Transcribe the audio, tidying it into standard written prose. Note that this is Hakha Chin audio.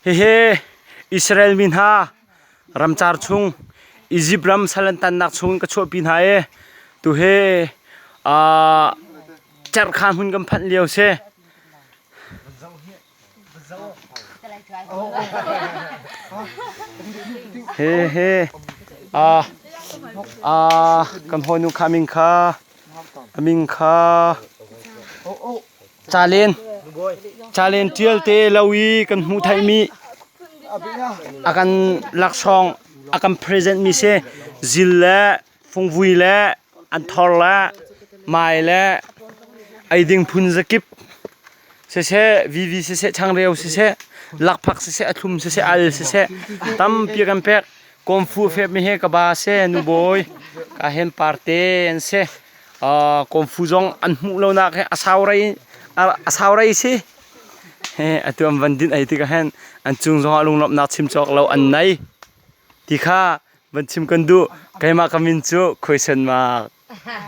Hihi Israel mi hna ramcar chung Izipt ram sal an tannak chung ka chuahpi hna i tuhi cerhkha hmun kan phanh lio si. Hihi kan hawinu kha min kha a min kha Calen calen ṭial te lo i kan hmuh thaimi a kan laksawng a kan present mi si zil le fungvui le anthor le mai le eiding phun zakip siseh vivi siseh changreu siseh lakphak siseh a thlum siseh al siseh tampi a kan pek kawmfu a fep mi hi ka ba si nubawi ka hen parte an si. Kawmfu zong an hmuh lonak hi a sau rei a sau rei si. Atu an van din ei tikah hin an cung zongah lunglawmhnak chim cawk lo an nei ti kha van chim kan duh. Keimah ka min cu Khuaisen Mak.